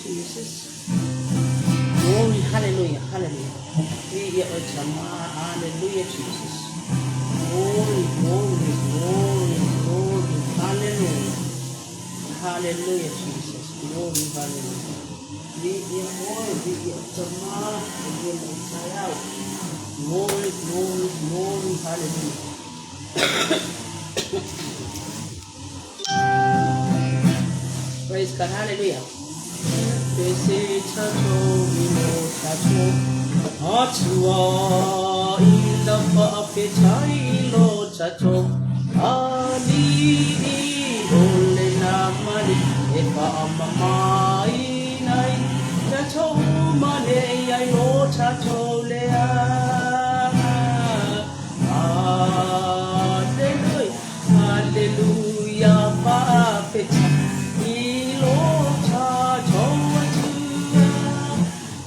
Jesus. Glory, hallelujah, hallelujah. Viia oe Tama, hallelujah, Jesus. Glory, glory, glory, glory, hallelujah. Hallelujah, Jesus. Glory, hallelujah. Viia oe, viia Tama, e ia mai taeao. Glory, glory, glory, hallelujah. Praise God, hallelujah. Pese tatou i lo tatou Atua i la faafetai i lo tatou Alii o le namali e faamamaina ai tatou uma nei ai lo tatou leaga. Hallelujah, hallelujah, faafetai i lo tatou Atua.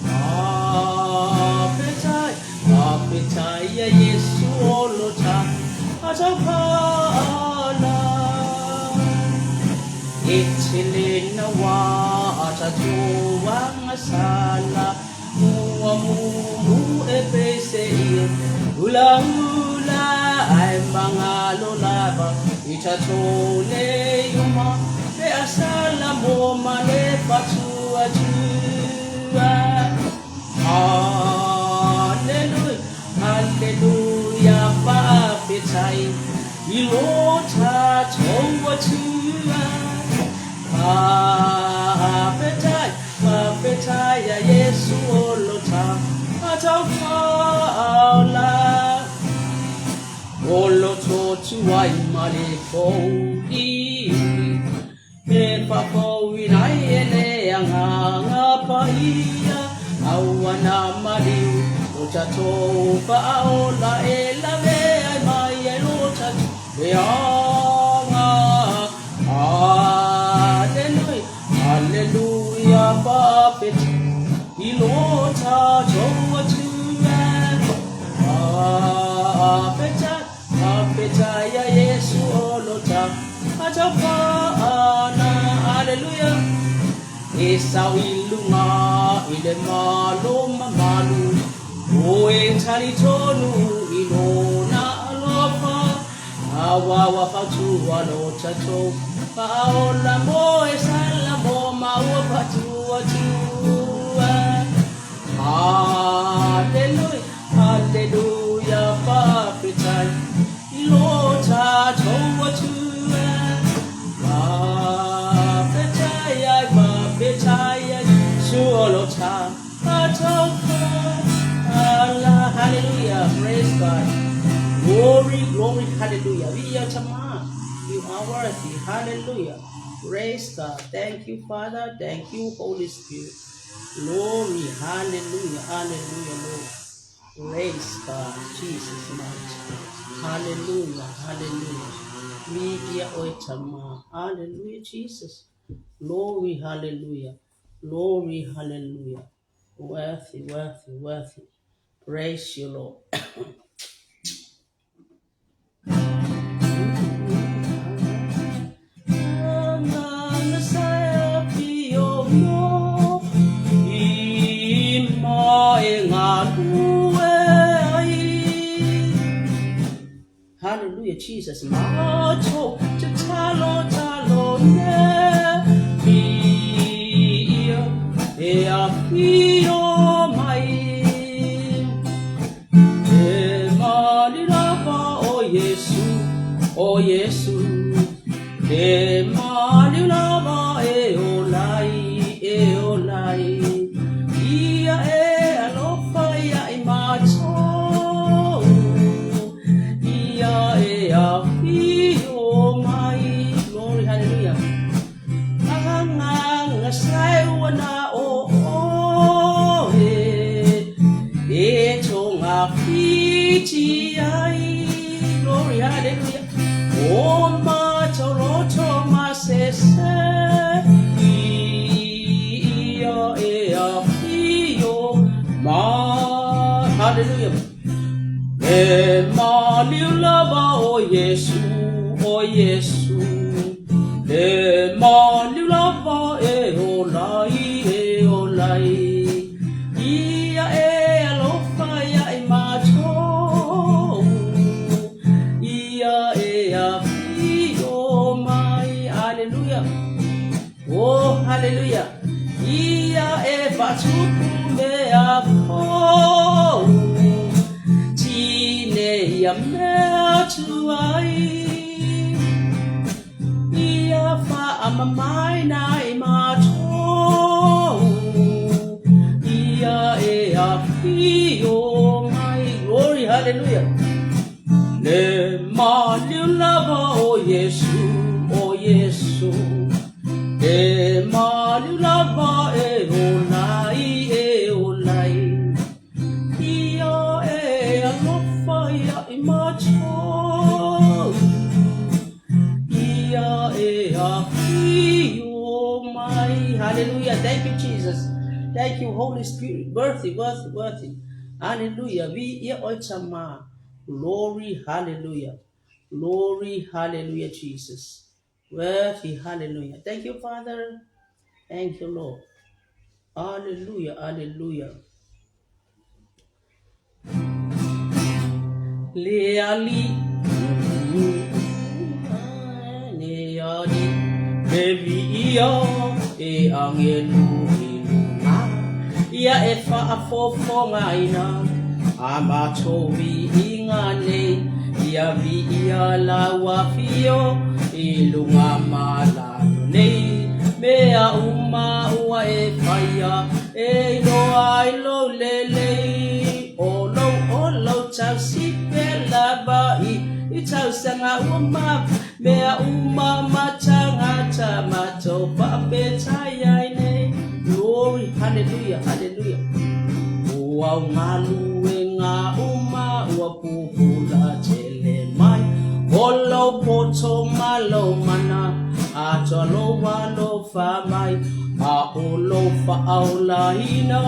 Faafetai, faafetai ia Iesu o lo tatou pala. E tele na wā a tatou agasala, Mua mumu e pese ia hula hula ai mangalo lava i tatou nei uma pe asala mo male fatua tua. Hallelujah, hallelujah, faafetai i lo tatou Atua. Faafetai, faafetai ia Iesu o lo tatou Faaola. O lo totu ai ma le pouliuli, E faafouina ai e le Agaga Paia, Aua na maliu o tatou Faaola e lawe ai mai ai lo tatou leaga. Hallelujah, hallelujah, faafetai i lo tatou Atua. Faafetai, faafetai ia Iesu o lo tatou Faaola. Hallelujah. E sau i luga i le malo mamalu, O e talitonu i lona alofa, Aua ua fautua lo tatou Faaola mo e sala mo maua fatua tua. Hallelujah, hallelujah, faafetai i lo tatou Atua. Faafetai ai, faafetai ai, Iesu o lo tatou Faaola. Hallelujah, praise God. Glory, glory, hallelujah. Viia Tama, you are worthy. Hallelujah. Praise God. Thank you, Father. Thank you, Holy Spirit. Glory, hallelujah, hallelujah, Lord. Praise God, Jesus mighty. Hallelujah, hallelujah. Viia oe Tama. Hallelujah, Jesus. Glory, hallelujah. Glory, hallelujah. Worthy, worthy, worthy. Praise you, Lord. Hallelujah, Jesus. Macho, talo, talo, ne, mi, ia, e a fio mai. E mali lava o Iesu, o Iesu, E mali lava e ola ai, e ola ai, Ia e alofa ia i matou, Ia e afio mai. Glory, hallelujah. Agaga sai ua na o oe, E tonga whiti ai. Glory, hallelujah. O matou loto masese, Ia e afio mai. Hallelujah. E maliu lava o Iesu, o Iesu, E maliu lava e ola ai e. atu ai. Ia whaamamaina i matou, ia e afio mai. Glory, hallelujah. Le maliu lava o Iesu, o Iesu. Le maliu lava e ola ai, e ola ai. Ia e alofa ia i matou, ia e afio mai. Hallelujah. Thank you, Jesus. Thank you, Holy Spirit. Worthy, worthy, worthy. Hallelujah. Viia oe Tama. Glory, hallelujah. Glory, hallelujah, Jesus. Worthy, hallelujah. Thank you, Father. Thank you, Lord. Hallelujah, hallelujah. Le ali le ali le viia e angelu i luga ia e faafofogaina a matou viiga nei ia viia lau afio i luga ma lalo nei mea uma ua e faia e iloa ai lou lelei o lou o lou tausi pea lava i tausaga ua ma mea uma ma tagata matou faafetai ai nei. Glory, hallelujah, hallelujah. O au galuega uma ua pupula tele mai, o lou poto ma lou mana, atoa lou alofa mai, a o lou faaolaina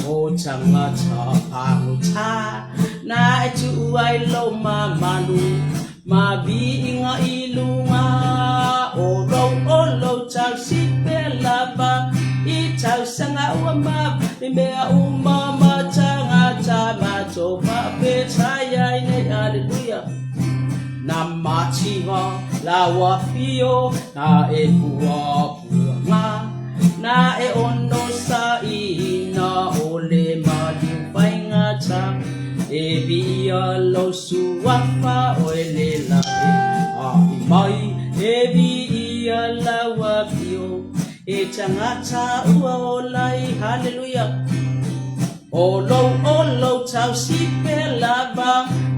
o tagata pagota, na e tuu ai lou mamalu ma viiga i luga o lou o lou tausi pea lava i tausaga ua ma i mea uma ma tagata matou faafetai ai nei. Aleluia. Na mativa lau afio na e puapuaga na e onosaiina o le maliu faigata e viia lou suafa oe le lave a'i mai e viia lau afio e tagata ua ola ai. Haleluia. O lou o lou tausi pea lava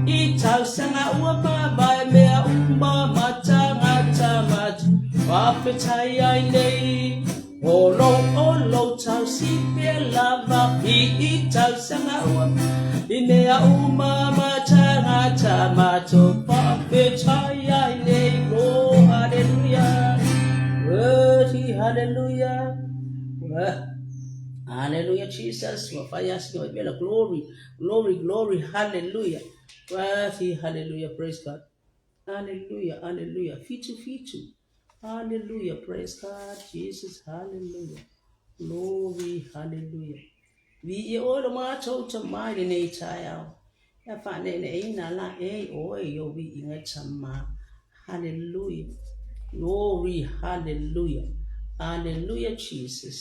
i tausaga ua mavae mea uma ma tagata matou faafetai ai nei. O lou o lou tausi pea lava i tausaga ua i mea uma ma tagata matou faafetai ai nei. Oh, hallelujah. Worthy, hallelujah. Hallelujah, Jesus. Ua fai asi o vela. Glory, glory, glory. Hallelujah. Worthy, hallelujah. Praise God. Hallelujah, hallelujah. Fitu, fitu. Hallelujah. Praise God. Jesus. Hallelujah. Glory, hallelujah. Viia oe lo matou Tama i lenei taeao. Ia faaneeneeina la e oe i ou viiga Tama. Hallelujah. Glory, hallelujah. Hallelujah, Jesus.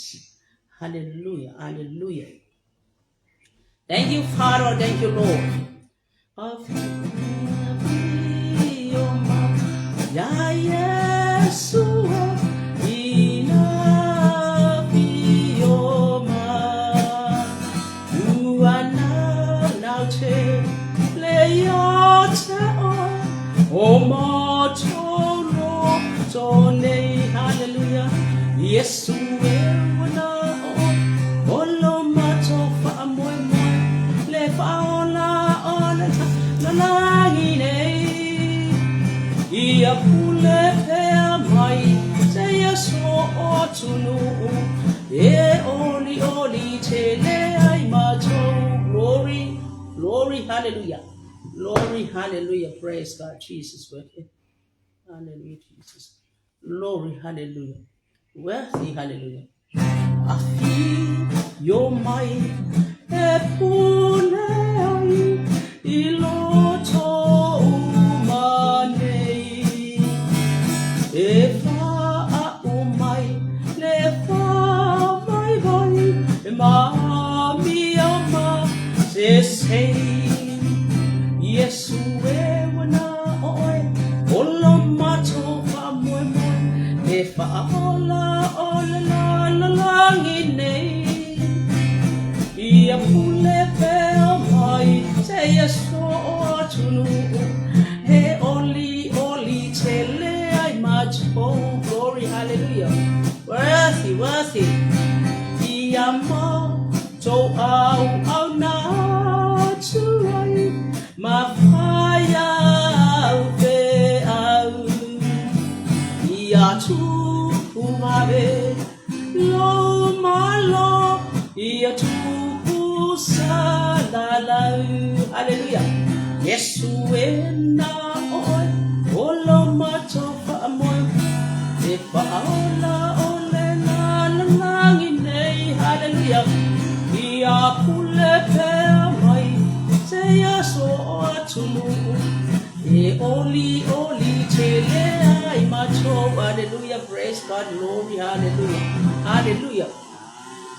Hallelujah, hallelujah. Thank you, Father. Thank you, Lord. Afio mai, ya Yesu, ina afio mai. Ua naunau tele ia te oe, o matou loto nei. Hallelujah. Iesu e ua na o oe, o lo matou faamoemoe, le Faaola o le lalolagi nei. Ia pule pea mai seia so o atunuu e olioli tele ai matou. Glory, glory, hallelujah. Glory, hallelujah. Praise God, Jesus. Worthy. Hallelujah, Jesus. Glory, hallelujah. Worthy, hallelujah. Afio mai e pule ai i loto uma nei. E faauu mai le faavaivai e ma mia ma se sei. Iesu e ua na o oe. Ma whai au feau Ia tupu vave Lou malo Ia tupu salalau Hallelujah Iesu e na oe O lo matou faamoe E faaola ole lalolagi nei Hallelujah Ia pule pea mai Se aso o atunuu E oli oli tele ai matou Hallelujah praise God glory hallelujah hallelujah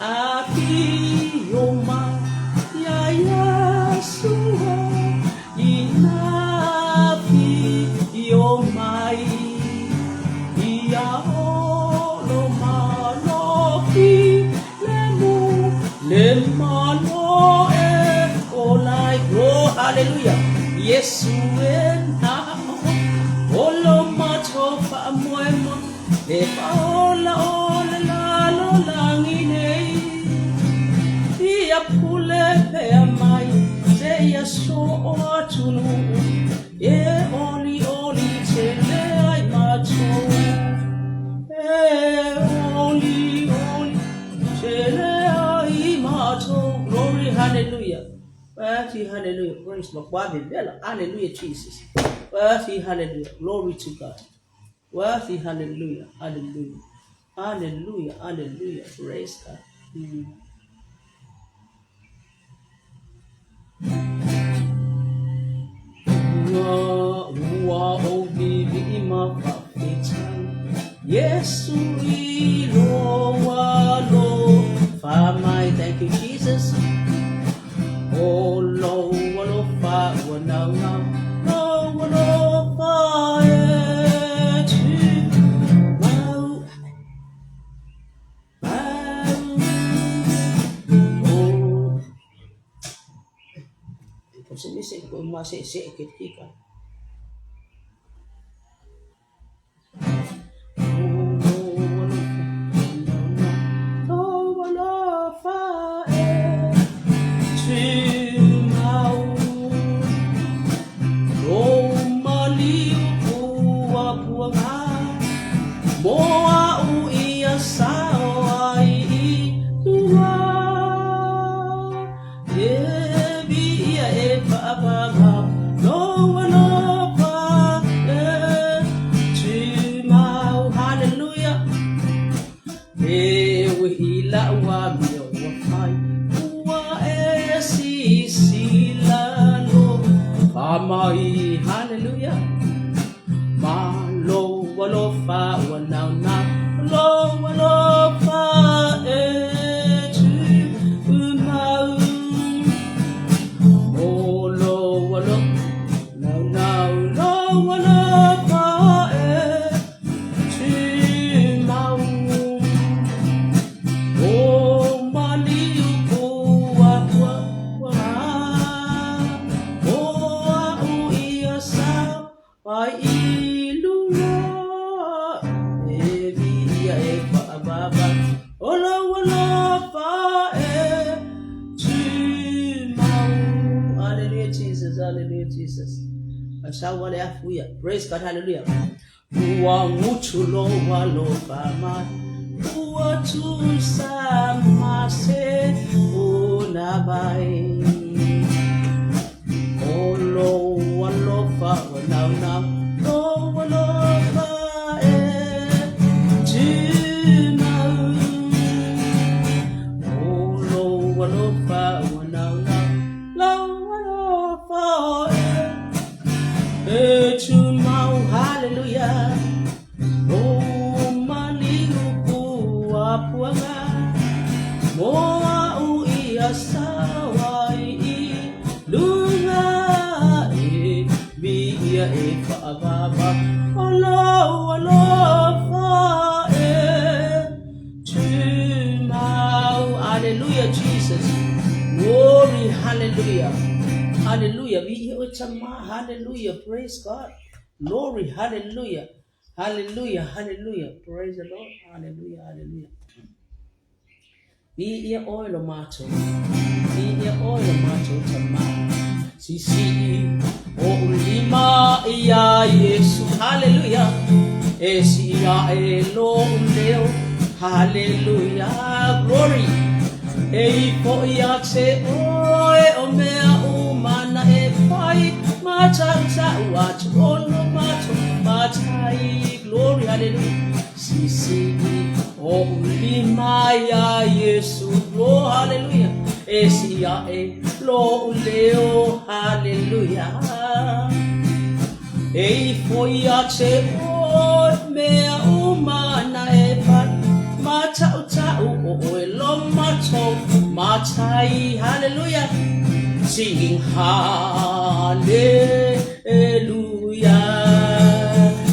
Afio mai ia Iesua Ina afio mai Ia olo malo filemu Le malo e ola ai Oh hallelujah Iesu e na Olo matou faamoemoe Le faaola o le lalolagi nei Ia pule pea mai seia so o atunuu E olioli tele ai matou E olioli tele ai matou Glory hallelujah Worthy hallelujah Praise Lord Hallelujah Jesus Worthy hallelujah Glory to God Worthy hallelujah hallelujah hallelujah hallelujah Praise God mm. Ua ua o vivi ma faafetai Yesu i lo alo fa mai Thank you Jesus O lou alofa ua naunau Lou alofa e tumau Mau O Ko se ko ma se se ke tika. Lou alofa e tumau Lou maliu puapuaga Mo a'u ia sao ai i luga E viia e faavava Lou alofa e tumau Hallelujah E ui i la'u amio ua fai Ua e sisila alofa mai Hallelujah Ma lou alofa ua naunau Lou alofa e tumau O lou alofa naunau Lou alofa e tumau O maliu puapuaga Mo a'u ia sao ai i luga E viia e faavava O lou alofa e tumau Hallelujah Jesus, hallelujah Jesus. Asau wale afuia. Praise God, hallelujah. Ua gutu lou alofa mai Ua tusa ma se punāwai O lou alofa ua naunau Lou alofa e tumau O lou alofa ua naunau Lou alofa e tumau Hallelujah O maliu puapuaga Mo a'u ia sao ai i luga E viia e faavava O lou alofa e tumau Hallelujah Jesus Glory hallelujah Hallelujah Viia oe Tama Hallelujah Praise God Glory hallelujah Hallelujah hallelujah Praise the Lord Hallelujah hallelujah Viia oe lo matou Viia oe lo matou Tama Sisii iā Iesu, haleluia, E sii aʻe loʻu leo, haleluia, glory, E ifo ia te oe o mea uma na e fai, Matautau atu ono mato matai, glory, haleluia, Sisili oʻu lima iā Iesu, glory, haleluia, E sii aʻe loʻu leo, haleluia. E ifo ia te oe mea uma na e fai, Matautau o oe lo matou matai, haleluia, singing haleluia,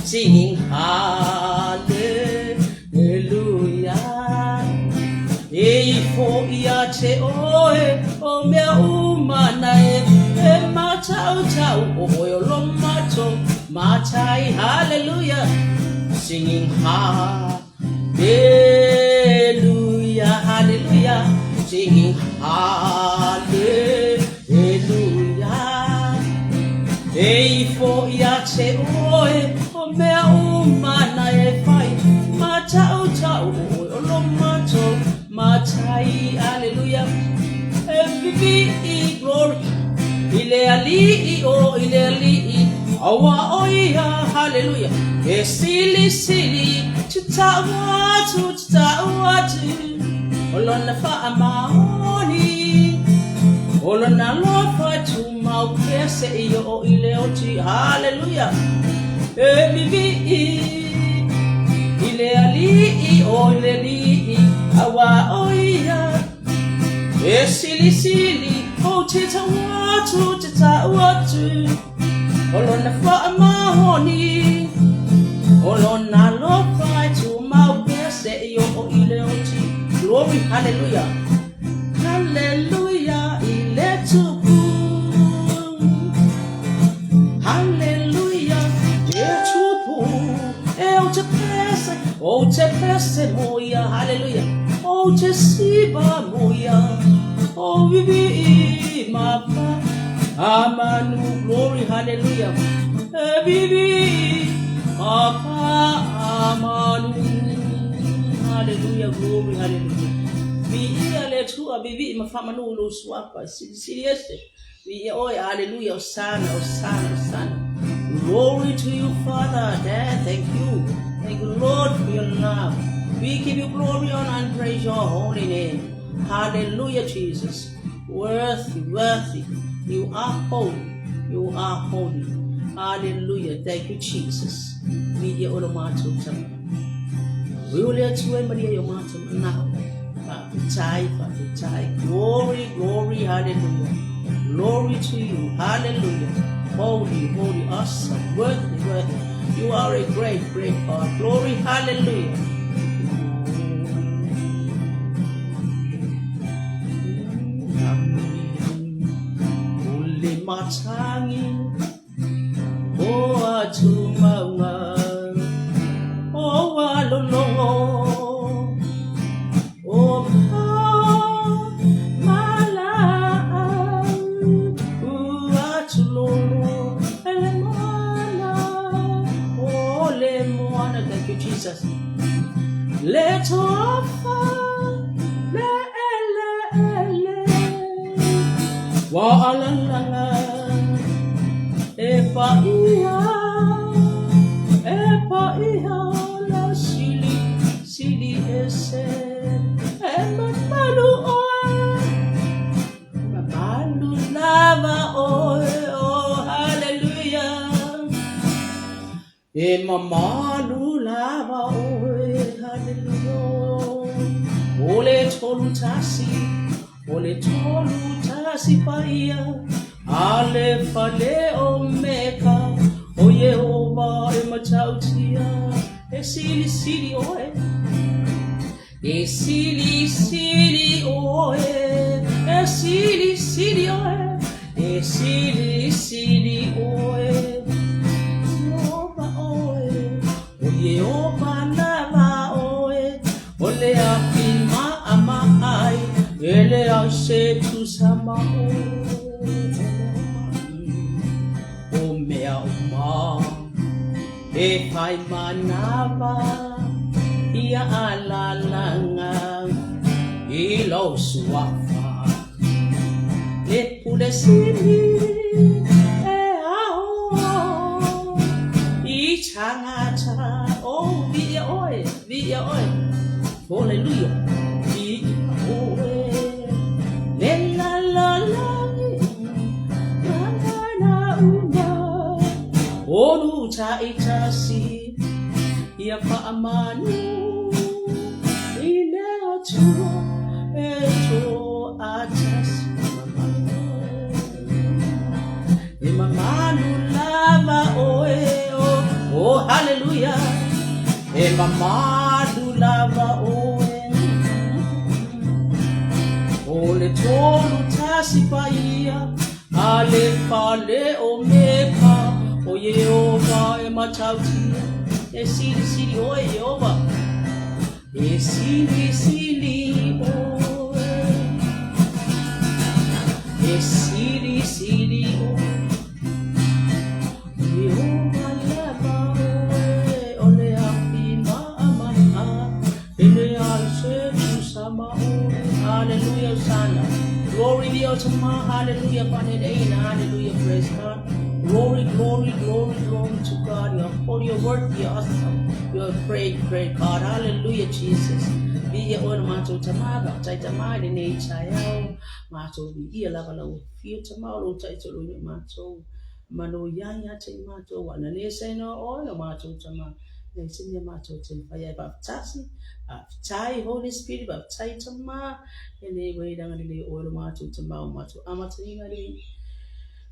singing haleluia. E ifo ia te oe o mea uma na e e matautau o oe o lo matou matai, haleluia, singing haleluia, haleluia, singing haleluia. E ifo ia te oe o mea uma na e fai, Matautau o oe o lo matou matai, haleluia, E vivi glory i le Alii, o i le Alii, aua o ia, haleluia, E silisili tatau atu, tatau atu, o lona faamaoni, o lona alofa e tumau pea seia oo i le oti, haleluia, E vivi i le Alii, o i le Alii, aua o ia, E silisili, ou te tau atu, te tau atu, o lona faamaoni, o lona alofa e tumau pea seia oo i le oti. Glory, hallelujah. Hallelujah i le Tupu. Hallelujah e Tupu. E ou te pese, ou te pese moia. Hallelujah. Ou te siva moia. O vivi mapa. Amanu, glory, hallelujah. E vivi mapa amanu. Hallelujah, glory, hallelujah. Viia le Atua, vivii ma faamanu i lou suafa, silisili ese. Viia oe, hallelujah, Hosana, Hosana, Hosana. Glory to you, Father, Dad, thank you. Thank you, Lord, for your love. We give you glory, honor, and praise your holy name. Hallelujah, Jesus. Worthy, worthy. You are holy. You are holy. Hallelujah. Thank you, Jesus. Viia oe lo matou tama. Ui le Atua e malia i o matou manao. Faafetai, faafetai. Glory, glory, hallelujah. Glory to you. Hallelujah. Holy, holy, awesome, worthy, worthy. You are a great, great God. Glory, hallelujah. O le matangi o Atumaunga o Alologo o Malaa ua tulolo e le moana o le moana. Thank you, Jesus. Le tofa le ele ele wa alalaga e paia e paia la sili sili ese e mamalu oe mamalu lava oe oh hallelujah E mamalu lava oe, hallelujah. O le tolu tasi, o le tolu tasi paia, Alefa le Omeka, o Iehova e matautia, e silisili oe, e silisili oe, e silisili oe, e silisili oe, Iehova oe, o Iehova lava oe, o le afi maʻamaʻai, e leai se tusa ma oe, o mea uma. E whai manawa ia alalanga i lou suafa. Le pule sili e ao i tangata. Oh, viia oe, viia oe. Hallelujah. Viia oe. Le la la la na uma. Olu taitasi ia faamanu i le Atua e toatasi. E mamalu lava oe, oh, oh hallelujah. E mamalu lava oe. O le tolu tasi paia a le fale o Meka, o Ieova e matautia, e silisili oe Ieova, e silisili oe, e silisili oe. Ieova lava oe, o le afi maʻamaʻa, e leai se tusa ma oe. Hallelujah, Hosanna. Glory be unto my hallelujah, Panedeina, hallelujah, praise God. Glory, glory, glory, glory to God. You are holy, you are worthy, you are awesome. You are great, great God. Hallelujah, Jesus. Viia oe lo matou tama, faafetai tama i lenei taeao. Matou viia lava lau afio tama o lou taitoloina i matou. Mano ia ia te i matou, wa na le saina oe lo matou tama. Nei se mea matou te mawhai ai faafetasi, faafetai Holy Spirit, faafetai tama, e le wairanga le le oe lo matou tama o matou amataina le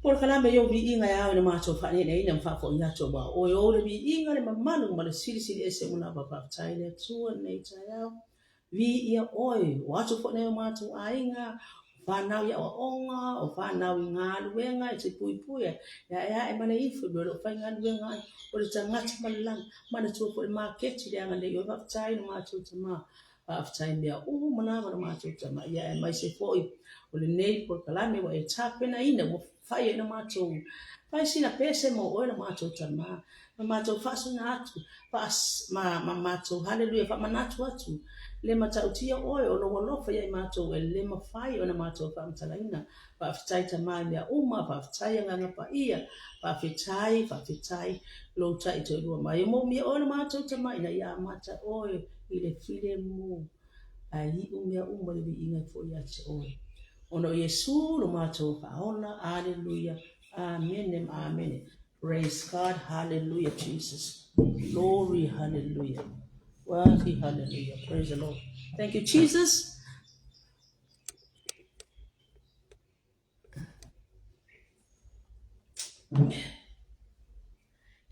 polokalame i o viiga e ao i le matou faaneneina ma faafoi atu aua oe o le viiga le mamalu ma le silisili ese uma lava. Faafetai le Atua lenei taeao. Viia oe, o atu foi nai o matou aiga, o fanau i aoaoga, o fanau i galuega e te puipui e aeae ma le ifo i mea o lo o faigaluega ai, o le tagata ma le lagi. Manatua foi le maketi le agalelei oe, faafetai lo matou tama, faafetai mea uma lava lo matou tama, ia aemaise foi o lenei polokalame ua e tapenaina, ua fai ai lo matou fai sina pese mo oe lo matou tama, ma matou faasuna atu, ma, ma matou, haleluia, faamanatu atu le matautia oe o lou alofa ia i matou e le mafai ona matou faamatalaina. Faafetai Tama i mea uma, faafetai Agaga Paia, faafetai, faafetai lou taitoalua mai. E moomia oe lo matou Tama ina ia amata oe i le filemu, ae iu mea uma i le viiga e foi ia te oe. Ona o Iesu lo matou Faaola. Aleluia. Amene ma amene. Praise God. Hallelujah, Jesus. Glory, hallelujah. Worthy, hallelujah. Praise the Lord. Thank you, Jesus.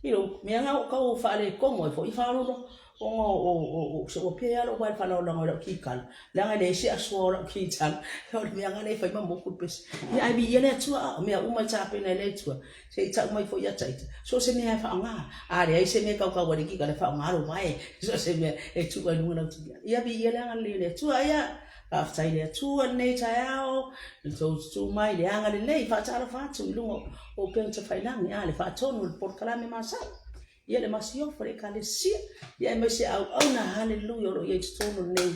Tilo, mea nga o kau whaale kongo e fo i whaalolo, o ngo o o o se o pia alo wai whanau langa o lau kikala. Leaga e leai se asoa o lau kikala, o le mea nga le fai ma moku le pese. Ia ai viia le Atua, o mea uma e tapena e le Atua, se i tau mai foi ia taita. So o se mea e whaonga, a leai se mea kaukau ai le kikala e whaonga alo wae, so o se mea e tuu ai lunga lau kikala. Ia viia le agalelei o le Atua, ia Faafetai i le Atua i lenei taeao, i le tou tutū mai i le agalelei, faatalofa atu i luga o upega tafailagi, a le faatonu o le polokalame masai, ia le masiofo le Ekalesia, ia aemaise auauna, haleluia, o lo o i ai i totonu o lenei,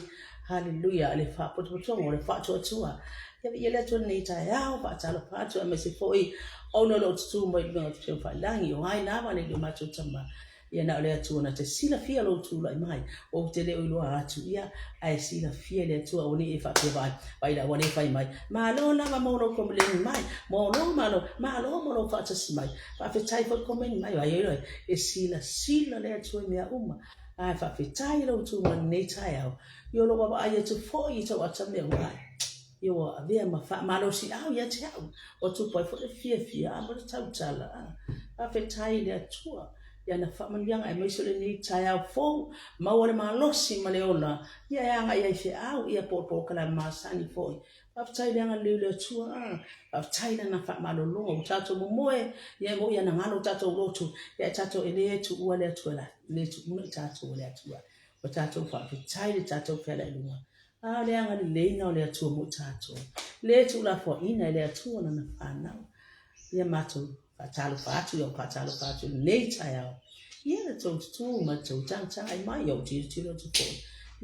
haleluia, le faapotopotoga o le faatuatua. Ia viia le Atua i lenei taeao, faatalofa atu, aemaise foi auauna o lo o tutū mai i upega tafailagi, o ai lava le matou tama. Ia na o le Atua na te silafia lou tulai mai, ou te le o iloa atu ia, ae silafia e le Atua aua ne i e faapea vaai, vaai la ua le fai mai. Malo lava mo lou komeleni mai, malo malo, malo mo lou faatasi mai. Faafetai foi le komeni mai, ai ai e silasila le Atua i mea uma. Ae faafetai i lou tu mai lenei taeao, i o lou vaavaai atu foi i tou atamea ua ae. Ia ua avea ma faamalosiau ia te au, ua tupu ai foi le fiafia a ma le tautala. Faafetai i le Atua i ana faamanuiaga aemaise o lenei taeao fou, maua le malosi ma le ola, ia e agai ai feau ia po o polokalame masani foi. Faafetai i le agalelei o le Atua, faafetai i lana faamalologa ua tatou momoe, ia e moi ana galo o tatou loto, ia e tatou e le tuua le Atua, le tuua i tatou e le Atua. Ua tatou faafetai le tatou fealai i luga. A o le agaleleiga o le Atua mo i tatou, le tuulafoaiina e le Atua lana fanau. Ia matou faatalofa atu, ia faatalofa atu i lenei taeao. Ia le tou tutū ma le tou tagatagai mai, ia ou tilotilo atu foi,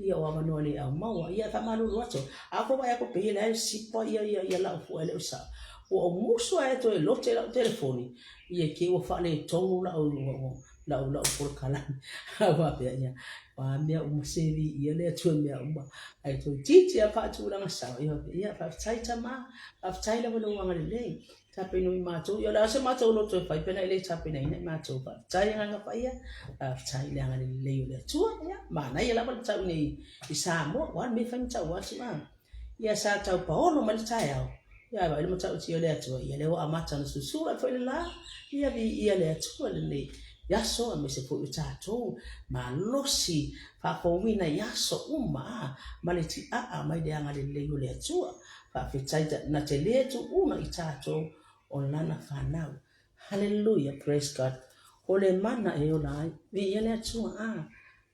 ia o avanoa le au maua. Ia e faamalulu atu, a kou vaai atu pei e leai sipa ia ia ia lau fua e le o sao. Ua ou musu ae toe lote lau telefoni, ia i te i ua faaletonu lau lau lau polokalame. A faapea, ia, o a mea uma se viia le Atua i mea uma. Ae toeitiiti lava faatulaga sao. Ia faapea, ia faafetai tama, faafetai lava i lou agalelei. Tapena i matou, ia o le a se matou loto e fai pe ana e le tapenaina i matou. Faafetai Agaga Paia, faafetai i le agalelei o le Atua. Ia, manaia lava le tau i inei i Samoa, ua a le mea e fai ma tau atu a. Ia sa tau paolo mai le taeao, ia ae vaai le matautia o le Atua, ia lea ua amata ona susula foi le la, ia viia le Atua lenei aso aemaise foi o tatou malosi faafouina i aso uma a, ma le tiaa mai le agalelei o le Atua. Faafetai na te le tuuna i tatou o Lana fanau. Hallelujah, praise God. O le mana e ola ai. Viia le Atua. Ah.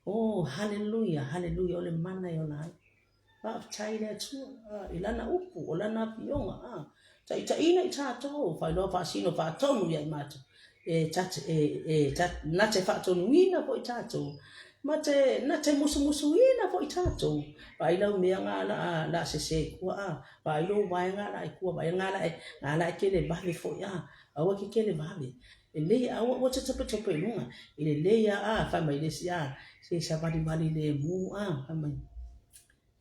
Oh, hallelujah, hallelujah. O le mana e ola ai. Faafetai le Atua ah, i Lana upu, o Lana afioga. Ah. Taitaiina i tatou, faailoa faasino faatonu ia i matou. E, tate, e, e, tate, na te faatonuina foi tatou, ma te, na te musumusuina foi tatou. Vaai lau mea nga la, la sese i kua, a. Vaai lou vae nga la i kua, vaai nga la e, nga la e kele vave foi, a. Aua ke kele vave. E lei, aua, aua te topetope i luga. E lelei a, a, fai mai le isi, a, se savalivali lemu, a, fai mai.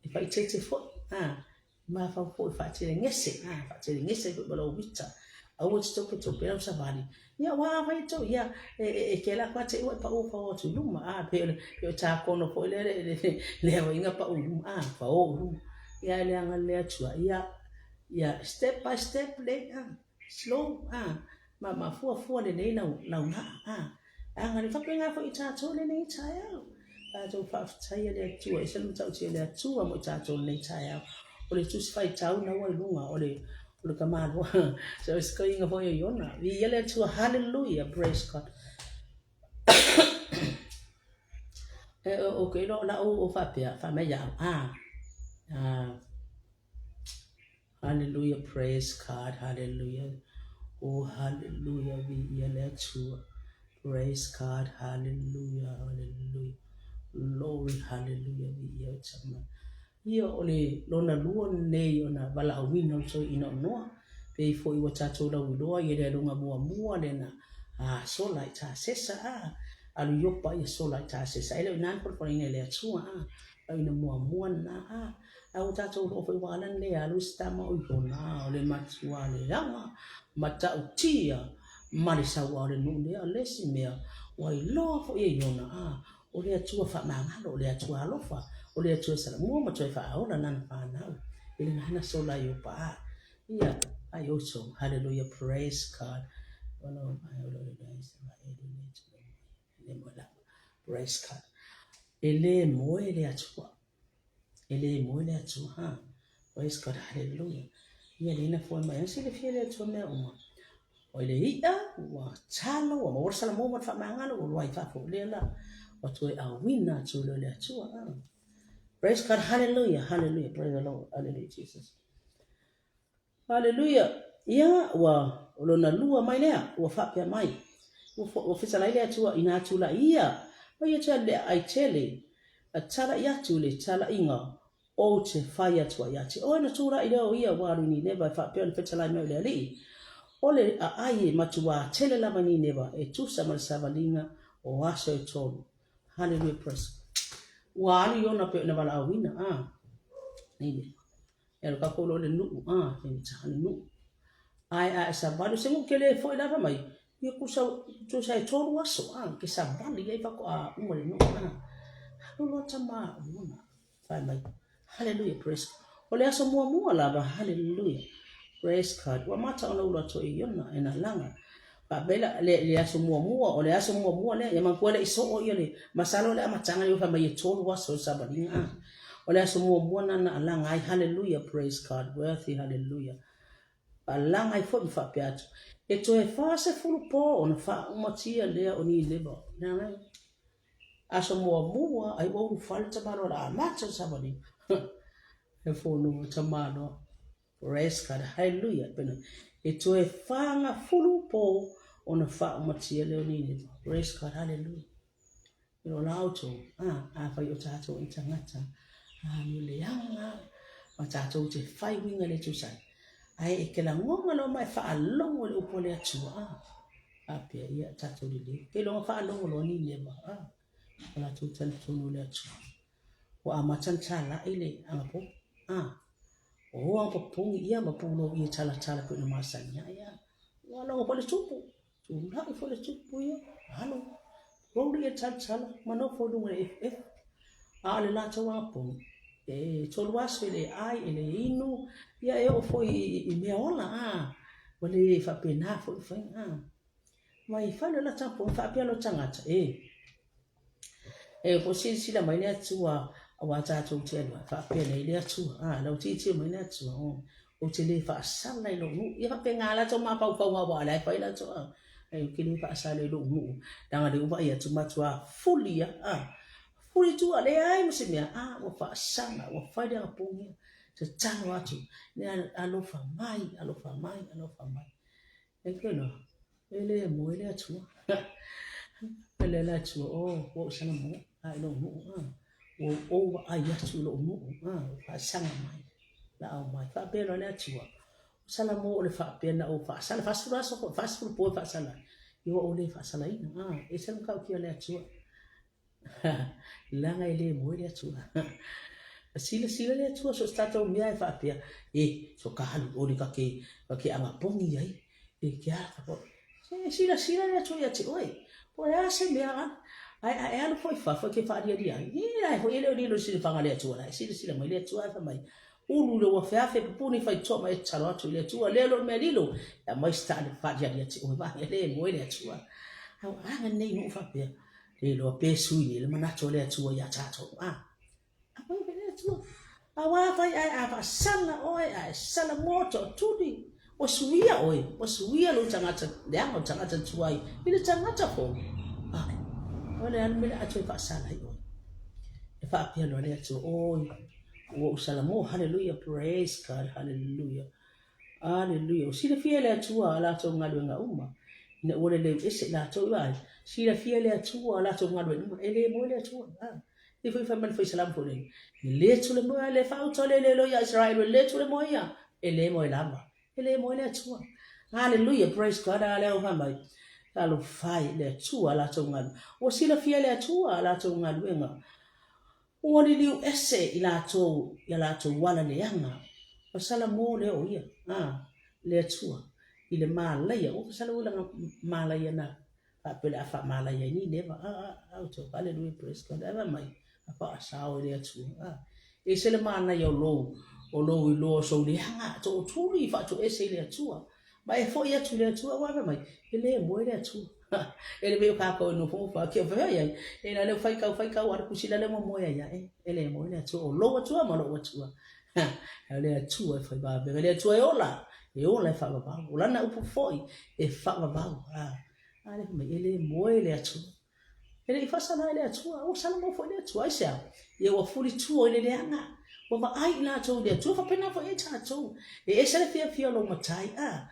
E faaeteete foi, a. Mafaufau foi faatelegese, a, faatelegese ai foi ma lou mita. Aua e te topetope lau savali. Ia, ua a fai atu, ia, e, e, e kela koa te ua e pau pau atu i luma, a, pe o le, pe o takono foi lea le, le, le aoaiga pau i luma, a, pao i luma. Ia, e leaga le Atua, ia, ia, step by step le, a, slow, a, ma, ma fuafua lelei lau, lau laa, a. Leaga le faapena foi i tatou lenei taeao. Tatou faafetaia le Atua, e ese le matautia o le Atua mo i tatou lenei taeao. O le Tusi Faitau na ua i luga, o le, o le tamaloa, so o se toeaina foi o Iona. Viia le Atua, hallelujah, praise God. E, o, o ke iloa o lau o faapea, fai mai ia au, ah, ah, Hallelujah praise God hallelujah oh hallelujah viia le Atua praise God hallelujah hallelujah glory hallelujah viia o tama ia o le lona lua lenei ona valaauina o le toeaina o Noa pei foi ua tatou lauiloa ia le aluga muamua lena a sola i Tasesa a alu Iopa ia sola i Tasesa e le o ina le folafolaina e le Atua a lauina muamua lena a Ae ua tatou iloa foi ua ala le alu i se tama o Iona, o le matua leaga, matautia ma le sauā o le nuu lea. O le isi mea, ua iloa foi e Iona, a, o le Atua faamagalo, o le Atua alofa, o le Atua e salamua ma toe faaola lana fanau i le gana sola i Iopa. Ia, ai outou. Hallelujah, praise God. Praise God. E le moe le Atua. E le moe le Atua, ha. Praise God, hallelujah. Ia le ina foe mai, ana silafia le Atua mea uma. O le i'a, ua talo, ua maua le salamo ma le faamagalo, ua loa i fafo lea la. Ua toe auina atu lea le Atua, ha. Praise God, hallelujah, hallelujah, praise the Lord, hallelujah, Jesus. Haleluia! Ia, ua, o lona lua mai lea, ua faapea mai, ua, ua fetalai le Atua i nā tulaʻi ia, ma ia tea le aai tele, a talaʻi atu le talaʻiga ou te fai atu ai ia te oe na tulaʻi lea o ia ua alu i Nineva e faapea ona fetalai mai o le Alii, o le aai e matuā tele lava i Nineva e tusa ma le savaliga o aso e tolu. Haleluia, praise. Ua alu Iona pei ona valaauina, a, Nineva. E alu kākou loa i le nuu, a, faigata le nuu. Ae a e savali, o se nuu tele foi lava mai, ia tusa, tusa e tolu aso, a, ke savali ai faatoa uma le nuu, a. Alu loa tama o Iona, fai mai, hallelujah, praise God. O le aso muamua lava, hallelujah, praise God. Ua amata ona ulu atu e Iona e nā laga. Faapea le, le aso muamua, o le aso muamua lea, ia manatua e le i soo ia le, masalo o le amataga lea ua fai mai e tolu aso o le savaliga, a. O le aso muamua na na alaga ai, hallelujah, praise God, worthy, hallelujah. Alaga ai foi ma faapea atu, e toe 40 po ona faaumatia lea o Nineva. Leaga ai, aso muamua, ai ua ulufale tamaloa o le a amata le savaliga. E fono tamaloa. Praise God, hallelujah. Pena, e toe 40 po ona faaumatia lea o Nineva. Praise God, hallelujah. I lo la outou, a, afai o tatou i tagata, a, mi o leaga, ma tatou te whai uiga le tusa ai. Ae e te lagona loa ma e faalogo i le upu a le Atua, a, faapea, ia, tatou lelei. Keiloga faalogo loa Nineva, a, ua latou talitonu i le Atua. Ua amata ona talai le agapogi, a, o agapogi ia ma pulou ia talatala pei ona masani ai, a. Ua logo foi le tupu, tulai foi le tupu ia, alu, pulou ia talatala ma nofo i luga i le efuefu. A o le latou agapogi, e tolu aso e le ai, e le inu, ia e oo foi i mea ola, a, ua le faapena foi le faiga, a. Mai fai le latou agapogi, faapea lou tagata, e. E ua silasila mai le Atua aua tatou te alu ai, faapea nei le Atua, a, lau tilotilo mai le Atua, o, ou te le faasala i lou nuu. Ia faapena latou mafaufauga aua o la e fai latou, a, ai ou te le faasala i lou nuu, leaga o lea ua vaai atu matua fuli lava, a, fuli tua, leai ma se mea, a, ua faasala, ua fai le agapogi ia. Tatalo atu, ia alofa mai, alofa mai, alofa mai. E ke loa, e le moe le Atua. E le le Atua, o, ua ou sala mo, a i lou nuu, a. Ua ou vaai atu i lou nuu, a, ua faasaga mai, laau mai. Faapea loa le Atua, o sala mo o le faapea na ou faasala, 40 aso foi, 40 po e faasala ai. Ia ua ou le faasalaina, a, e ese le matautia a le Atua. Leaga e le moe le Atua. Silasila le Atua so o se tatou mea e faapea, e, so ka alu o le ka ke, ka ke agapogi ai, e ke a ka po. Se silasila le Atua ia te oe. Po o le a se mea alu. Ae a e alu foi i fafo e te faalialia ai, e la e foi e le o lilo i le silafaga a le Atua la e silasila mai le Atua ae fai mai, ulu le ua feafe pupuni faitotoa ma e tatalo atu i le Atua, lea lo le mea lilo, e aumai se taale faalialia te oe, vaai e le moe le Atua. Ae ua aga lenei nuu faapea, Le iloa pe sui nei le manatu o le Atua iā tatou. A, aumai mai le Atua. Aua fai ae a faasala oe, a e sala mo tootuli, ua suia oe, ua suia lou tagata leaga o le tagata tuai i le tagata fou. A, o le a le mea o le a toe faasala ai oe? E faapea loa le Atua, oi, ua ou sala mo, hallelujah, praise God, hallelujah. Aleluia! Ua silafia e le Atua a latou galuega uma, ina ua leleu ese i latou i vaai. Silafia e le Atua a latou galuega uma, e le moe le Atua. A, e foi fai mai le faisalama foi lele, e le tule moe, le faauta le lelo ia Israel, e le tule moe ia, e le moe lava. E le moe le Atua. Aleluia! Praise God! A lea ua fai mai, Talofa e, le Atua a latou galuega. Ua silafia e le Atua a latou galuega. Ua liliu ese i latou i a latou ala leaga, o Salamo lea o ia, a, le Atua, i le malaia, ua fasala ua lana malaia na faapea o le a faamalaia ai Nineva, a, a, a outou, haleluia, praise God, ae fai mai, a faasao e le Atua, a, ese le manaia o lou, o lou iloa o sou leaga, tootuli faatoese i le Atua, Ma e foi atu i le Atua, aua fai mai, e le moe le Atua. E le mea o kākou e nofonofo ake o fea iai, e la leo faitau faitau a le kusi la leo momoe ai ae, e le moe le Atua, o lou Atua ma lou Atua. O le Atua e fai vavega, le Atua e ola, e ola e faavavau, o lana upu foi e faavavau. A lea fai mai, e le moe le Atua. E le i faasala ai le Atua, ua salamo foi le Atua. Aisea? Ia ua fulitua i le leaga, ua vaai i latou i le Atua, faapena foi ai tatou. E ese le fiafia o lou matai, a,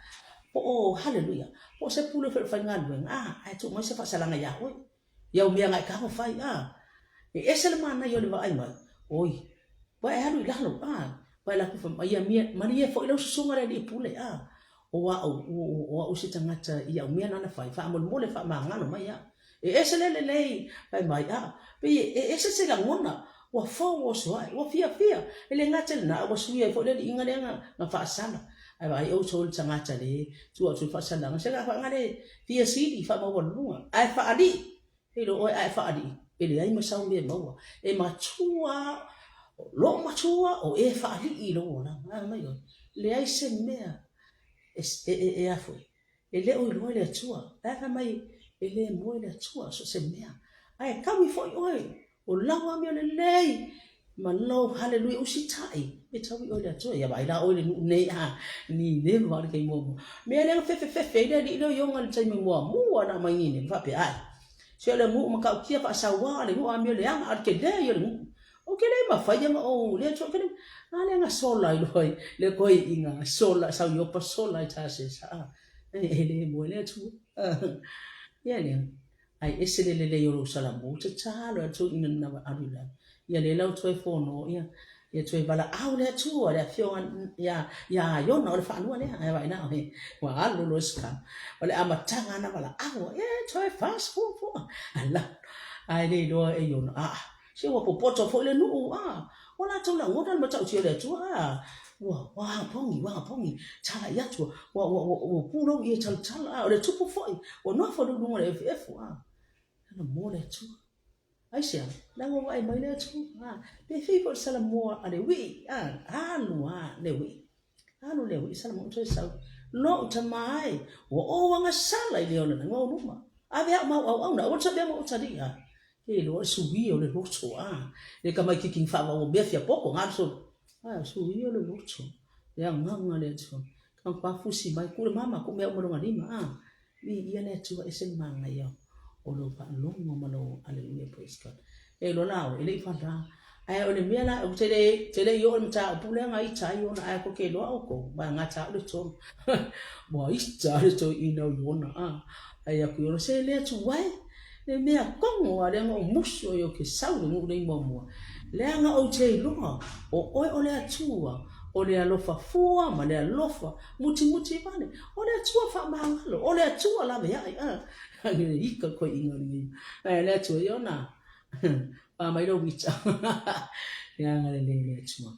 po o, haleluia, po o se pule foi o le faigaluega, a, ae tuu mai se faasalaga iā oe, i au mea na e tago fai, a. E ese le manaia o le vaai mai, oi, ua e alu i lalo, a, ua e alu atu fai mai, ia malie foi lau susuga le alii pule, a, O au, o au se tagata i au mea nana fai, faamolemole faamagalo mai au. E ese le lelei, fai mai, a, pei e ese se lagona, ua fou ua oso ae, ua fiafia, e le gata i lena, a ua suia ai foi le alii lea na faasala. Ae vaai outou i le tagata le tuu atu i le faasalaga, se ga le fia sili faamaualuluga, ae faalii, e iloa oe a e faalii, e leai ma sau mea e maua, e matua, o lou matua, o e faalii i lou olaga. A mai oe, leai se mea e, e, e, e a foi, e le o iloa e le Atua. La e fai mai, e le moe le Atua, so o se mea. Ae taui foi oe, o lau amio lelei, ma lou haleluia usitai, e taui oe i le Atua. Ia vaai la oe i le nuu nei, a, Nineva o le taimi muamua. Mea lea na fefefefe ai le alii lea o Iona i le taimi muamua na aumai Nineva, faapea, ae, se o le nuu matautia faasaua le nuu amio leaga, a o le tele ia o le nuu. Ou te le mafai ona ou, le Atua, a lea na sola ai loa i le toeaiina, sola, sau Iopa sola i Tasesa, a, e le moe le Atua. Ia lea. Ae ese le lelei o lou salamu, tatalo e atu ina na alu i lalo. Ia le lau toe fono, ia, ia toe valaau le Atua, le afioga ia, ia Iona, o le faalua lea, ae vaai la oe, ua alu loa se kau. O le amataga na valaau, e toe fast fuafua. Ala, ae le iloa e Iona, aa, se ua popoto foi le nuu, a, ua latou lagona le matautia o le Atua, a, ua, ua agapogi, ua agapogi, talai atu, ua, ua, ua, ua pulou ia talatala, a, o le tupu foi, ua nofo i luga o le efuefu, a, ana mo le Atua. Aisea? Leaga ua vaai mai le Atua, a, pe fei foi le salamoa a le wii, a, alu a le wii. Alu le wii salamoa toe sau. Lou tama e, ua ou agasala i le ola lagi o luma. Ave au mau auauna, aua le sabea ma ou talii, a. Ke iloa le suia o le loto, a. Le tamaititi faavaua mea fia poto, galu solo. A, suia o le loto. Le agaga le Atua. Ka pa fusi mai, ku le mama, ku mea uma longa lima, a. Viia le Atua, ese le manaia o lou faalogo ma lou Aleluia, praise God. E iloa la oe, e le i fala. Ae o le mea la, ou te le, te le i oo i le mataupu lea na ita ai ona, ae ko ke iloa oukou, ma gata au le tolu. Ua ita le toeaina o Iona, a. Ai aku Iona, se le Atua e, le mea kogo a lea na ou musu ai ou ke sau i le nuu nei muamua. Leaga ou te iloa, o oe o le Atua, o le alofa fua ma le alofa mutimuti vale, o le Atua faamagalo, o le Atua laveai, a, le ika koe inga lenei. Ae le Atua Iona, pa mai lou ita. Leaga lelei le Atua.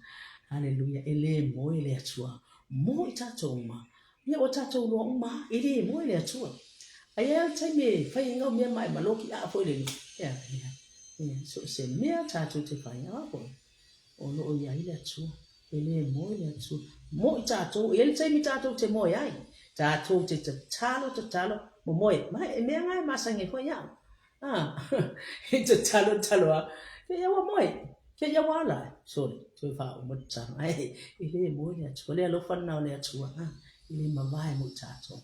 Aleluia, e le moe le Atua. Mo i tatou uma. Ia ua tatou loa uma, e le moe le Atua. Ai ai le taimi e fai ai ngau mea ma e maloki aa foi le ia, ia, ia, so se mea tatou te fai, a foi. O lo o i ai le Atua. E le moe le Atua. Moe tatou, e i ai le taimi tatou te moe ai. Tatou te tatalo, tatalo, momoe. Ma e mea nga e masani ai foi au. A, e tatalo, tatalo a, ke ia ua moe, ke ia ua ala. Sorry, toe faauma tatalo. Ae, e le moe le Atua. Le alofa lena o le Atua, a, e le mavae mo i tatou.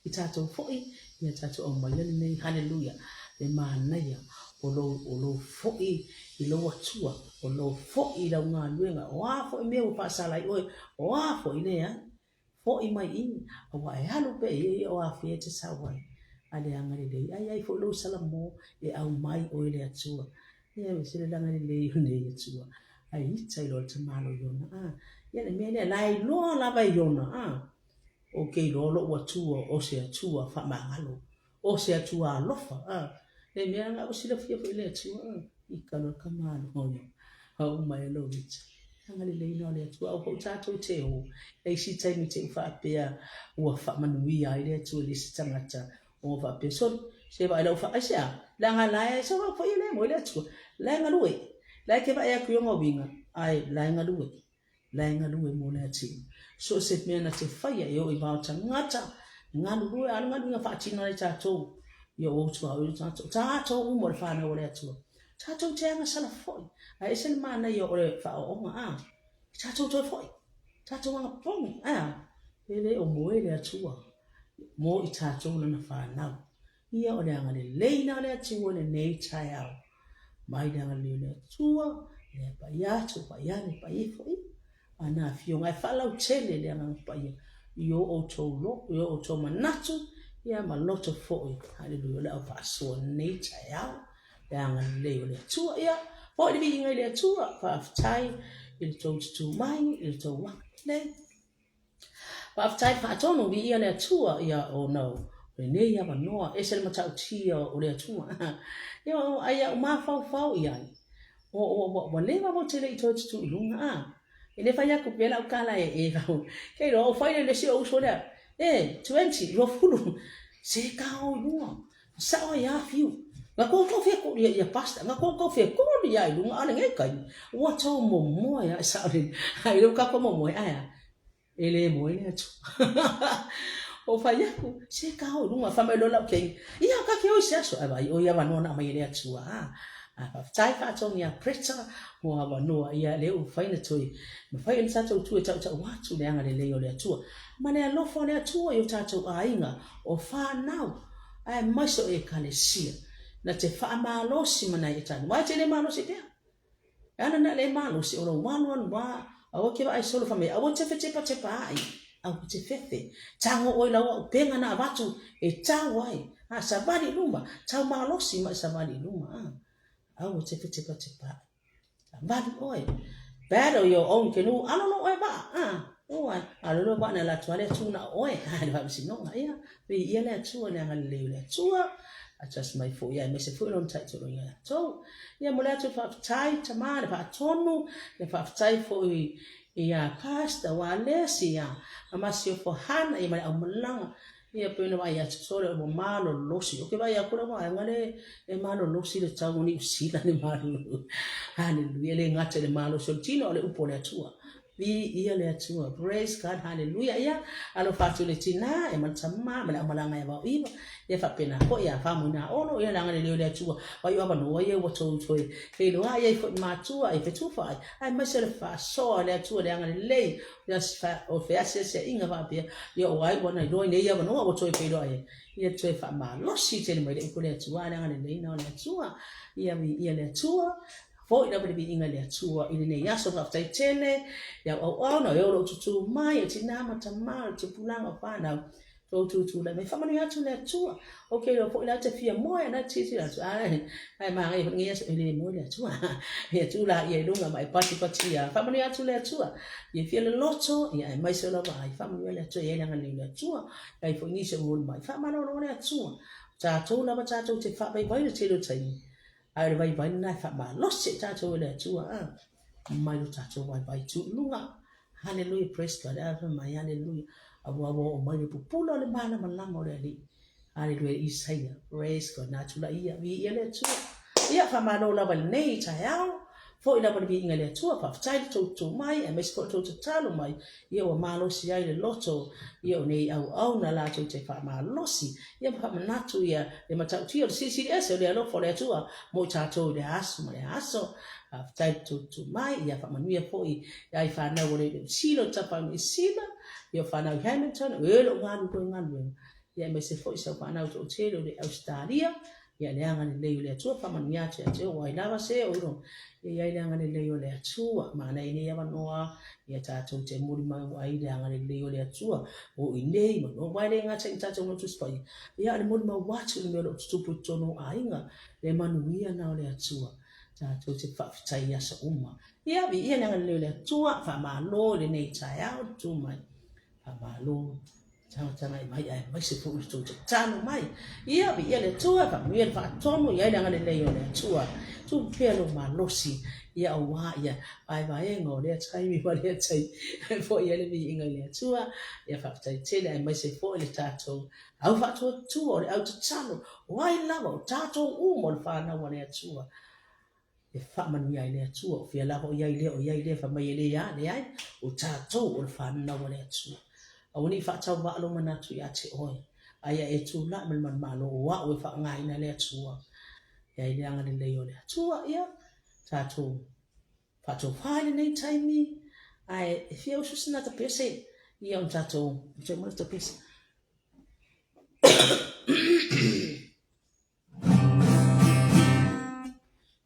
I tatou foi, ia tatou aumaia lenei, haleluia, le manaia o lou, o lou foi i lou Atua, o lou foi i lau galuega, o a foi mea ua faasala ai oe, o a foi, leai, foi mai i, aua e alu pea ia ia o afea e te sau ai, a le agalelei, a i ai foi lou salamo e aumai oe le Atua. Ia, e ese le agalelei o nei Atua. Ai ita i loa le tamalo i ona, a, ia le mea lea, la e iloa lava e Iona, a, Ou te iloa lou Atua o se Atua faamagalo, o se Atua alofa, a, le mea lena ua silafia foi e le Atua, a, i ka loa ka malo ia, hau mai e lou ita. Agalelei na o le Atua, aua foi tatou te o, e isi taimi te u faapea ua faamanuia ai le Atua i le isi tagata, ua faapea, sole, se vaai lau fa, aisea, leaga la e sau foi e le moe le Atua, la e galue, la e ke vaai atu i ona uiga, ae la e galue. La e galue mo le atiu. So o se mea na te whaia e o i vao tangata, galulue, a le galuega faatino ai tatou, ia o outou au i tatou, tatou uma o le whanau o le Atua. Tatou te agasala foi, a ese le manaia o le whaoonga, a, tatou toe foi, tatou aga pogi, a, e le o moe le Atua, mo i tatou lana whanau. Ia o le agalelei na o le Atua lenei taeao. Mai le agalelei o le Atua, le paia atu, paia ane, paia ifo, ia. A na afioga e faalautele le Agaga Paia i o outou lo, i o outou manatu, ia ma loto foi. Haleluia, o le au faasoa nei taeao, le agalelei o le Atua. Ia, foi le viiga i le Atua, faafetai i le tou tutū mai, i le tou agalelei. Faafetai faatonu, viia le Atua, ia ona o lenei avanoa, ese le matautia o le Atua. Ia o ai au mafaufau i ai, o, o, ua, ua leva vau te le i toe tutū i luga, a. E le fai atu pea lau tala e, e vau, kei loa, o fai le lesi o uso lea, e, 20, 20, se ka o i luga, Sao ai a fiu. Nga koutou fia koli ia ia pastor, nga koutou fia koli ia i lunga ale ngai kai. Ua tau momoe a sao le. Ai le ka ko momoe ai a. E le moe le atu. O fai aku, se ka o lunga fa mai lo lau kei. Ia ka ke oi se aso ai vai o ia vanoa na mai le atu a. A faafetai faatogi a Preta mo avanoa ia le u fai na toi. Ma fai ona tatou tu e tautau atu le agalelei o le Atua. Ma le alofa o le Atua i o tatou aiga o whanau. Aemaise o Ekalesia, na te faamalosi ma nai etani. Wai te le malosi pea. E ana na le malosi o lou alu alu a, aua ke vaai solo whamea, aua te whetepa tepa ai. Aua e te fefe. Tago oe i lau auupega na avatu e tau ai. A, savali i luma, tau malosi ma e savali i luma. A, aua e te fetepatepaai. Savali oe. Paddle your own canoe. Alo lo oe vaa. A, ua, alo lo vaa na alu atu lava le Atua na o oe. A, le faamasinoga. Ia, viia le Atua, le agalelei o le Atua. Faatasi mai foi aemaise foi Lona taitoloina ia outou. Ia, momoli atu le faafetai, tama, le faatonu, le faafetai foi Ia Pastor Walesi, ia Masiofo Hana, ia ma le aumalaga, ia pei ona vaai atu sole ua malolosi. Ou te vaai atu la vaega le e malolosi le tau o Niu Sila le malolo. Hallelujah, e le gata i le malosi o le tino, a o le upu o le Atua. Viia le Atua. Praise God, hallelujah. Ia, alofa atu i le tina, ia ma le tama, ma le aumalaga ia Vaoiva. Ia faapena foi ia Faumuinaolo, ia le agalelei o le Atua. Vaai o avanoa ia ua tou toe feiloai ai foi i matua, i fetufaai, aemaise o le faasoa o le Atua i le agalelei o feasiasiaiga faapea, ia o ai ua na iloa i nei avanoa ua toe feiloai ai, ia toe faamalosi tele mai le upu a le Atua, a le agalelei na o le Atua. Ia viia le Atua, foi lava le viiga i le Atua i lenei aso. Faafetai tele i au auauna, o e o lo o tutū mai, o tina ma tama, o le tupulaga o fanau, Tou tutulai mai, faamanuia atu le Atua. Ou te iloa foi la te fia moe, na tilotilo atu, ae, ae manaia foi lenei aso, e le moe le Atua. Ia tu laia i luga ma e patipatia. Faamanuia atu le Atua. Ia fia loloto, ia aemaise o lau vaai. Faamanuia le Atua, e i ai le agalelei o le Atua. E ai foi nisi o momoli mai. Faamalolo le Atua. O tatou lava tatou te faavaivai le tele o taimi. Ae o le vaivai lena e faamalosi ai tatou e le Atua, a. Mai lo tatou vaivai tu i luga. Hallelujah, praise God, ave mai, hallelujah. Aua ua oo mai le pupula o le malamalama o le Alii. Hallelujah, Isaia, praise God, na tulai ia, viia le Atua. Ia, faamalo lava i lenei taeao, foi lava le viiga i le Atua, faafetai le tou tu mai, aemaise foi le tou tatalo mai, ia ua malosi ai le loto, ia o nei auauna latou te faamalosi, ia ma faamanatu ia le matautia o le Silisili Ese o le alofa o le Atua mo i tatou i lea aso ma lea aso. Faafetai le tou tu mai, ia faamanuia foi i ai fanau o le Niu Sila, o Tapa Niu Sila, ia o fanau i Hamilton, o e o lo o galulue galuega, ia aemaise foi sau fanau toatele o le Ausetalia, ia le agalelei o le Atua faamanuia atu ia te oe, o ai lava se o iloa, ia i ai le agalelei o le Atua, manaia nei avanoa, ia tatou te molimau ai le agalelei o le Atua, o i nei, ma aua e le gata i tatou lotu Tusi Paia, ia a o le molimau atu i le mea o lo o tutupu i totonu o aiga, le manuia na o le Atua. Tatou te faafetai i aso uma. Ia, viia le agalelei o le Atua, faamalo i lenei taeao le tu mai. Faamalo tagatagai mai aemaise foi le tou tatalo mai. Ia, viia le Atua, faamanuia le faatonu, i ai le agalelei o le Atua. Tuu pea lou malosi, ia aua ia vaevaega o lea taimi ma lea taimi. E foi ai le viiga i le Atua. Ia faafetai tele aemaise foi le tatou au faatuatua o le au tatalo, O ai lava o tatou uma o le fanau a le Atua, e faamanuia ai le Atua, o fea lava o i ai lea, o i ai lea, fai mai e le a, leai, o tatou o le fanau a le Atua. Aua ne i faatauvaa lou manatu ia te oe, a ia e tulai ma le manumalo o au e faaaogaina le Atua. E ai le agalelei o le Atua, ia, tatou faatofa i lenei taimi, ae e fia usu sina tapese, ia ona tatou, toe mai le tapese.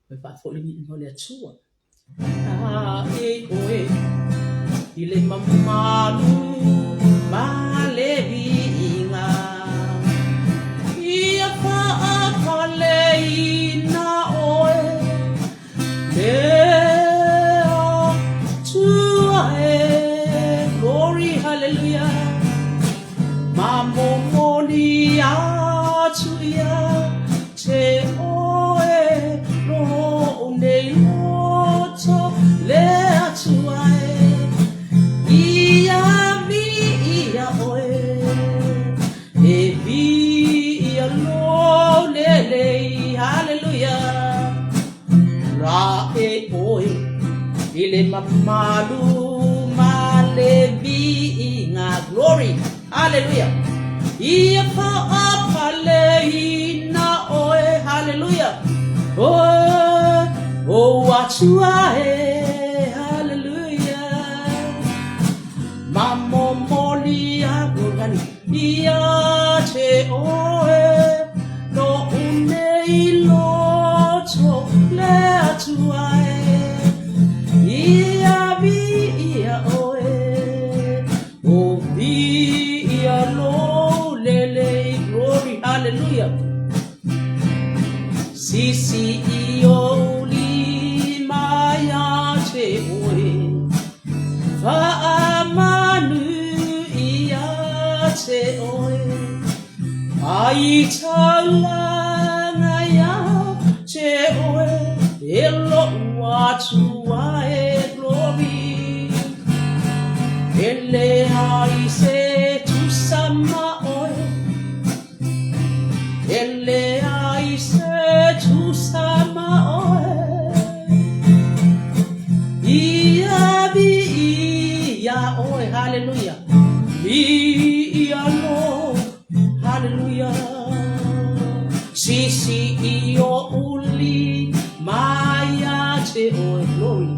Mai faafoi le viiga o le Atua. A e oe i le mamalu ma le viiga, ia faapaleina oe le Atua e. Glory, hallelujah. Ma momoli atu ia te oe lou nei loto le Atua e. Ia viia oe, e viia lou lelei. Hallelujah. La e oe i le mamalu ma le viiga. Glory! Hallelujah! Ia faapaleina oe. Hallelujah! Oe, o Atua e. Hallelujah! Ma momoli aku ia te oe lo'u nei loto le Atua e. Ia viia oe, o viia. Hallelujah. Sisi i ou lima ia te oe, Whaamanu ia te oe, Ai taulanga ia te oe, E lou Atua e glory. E leai se tusa ma oe, E leai se tusa ma oe, Ia vi ia oe, hallelujah, vi ia lo, hallelujah. Sisi i o uli mai ia te oe, glory.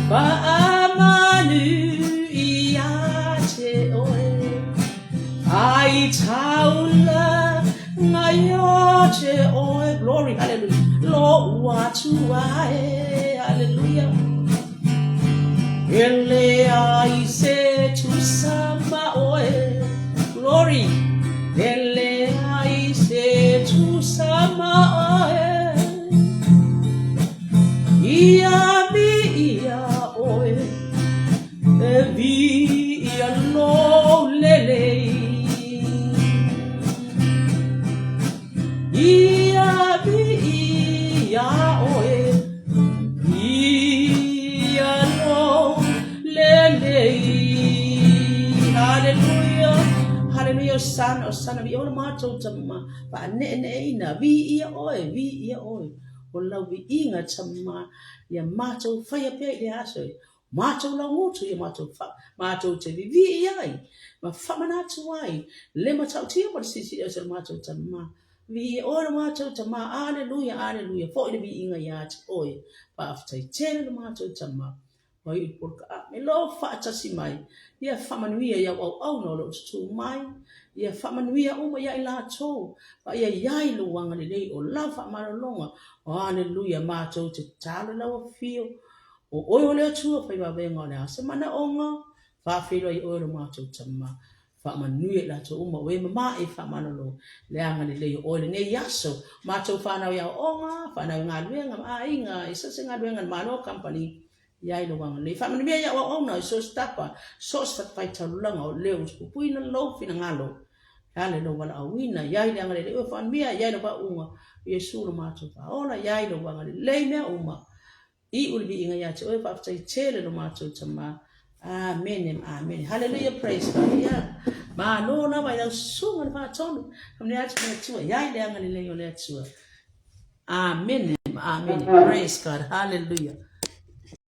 Whaamanu ia te oe. Ai taula ngaio te oe. Glory, hallelujah. Lo atua e, hallelujah. E leai se tusa ma oe. Glory. E leai se tusa ma oe. Ia vi ia oe. E vi ia lou lelei. Ia vi ia oe. Ia lou lelei. Hallelujah. Hallelujah. Osana, osana. Vi ola matou tama. Paaneeneeina. Vi ia oe. Vi ia oe. O lau viiga tama. Ia matou whaia pea i le aso e. Matou laugutu ia matou fa, matou te vivii ai, ma famanatu ai le matautia ma le silisili ese o le matou tama. Vivii e oe lo matou tama, aleluia, aleluia, foi le viiga ia te oe. Faafetai tele lo matou tama. Ua iu i poloka me lou faatasi mai, ia faamanuia i au auauna o lo o tutū mai, ia faamanuia uma ia i latou, ma ia i ai lou agalelei o lau faamalologa. Aleluia, matou te tatalo i lau afio, O oe o le Atua faivavenga o le a se manaoga, faafeiloai oe lo matou tama. Faamanuia i latou uma o e mamae faamalolo le agalelei o oe lenei aso. Matou fanau i aoaoga, fanau i galuega ma aiga, i so o se galuega a le Malo, company, i ai lou agalelei. Faamanuia i au auauna i so o se tapa, so o se fatafaitaulaga o leo ua puipuina lou finagalo. E ala i lou valaauina, i ai le agalelei oe faamanuia, i ai lau faauuga, o Iesu lo matou Faaola, i ai lou agalelei mea uma. Iu le viiga ia te oe, faafetai tele lo matou Tama. Amene ma amene. Hallelujah, praise God. Yeah. Malo lava i lau susuga le faatonu. Faamanuia atu le Atua, i ai le agalelei o le Atua. Amene ma amene. Praise God. Hallelujah.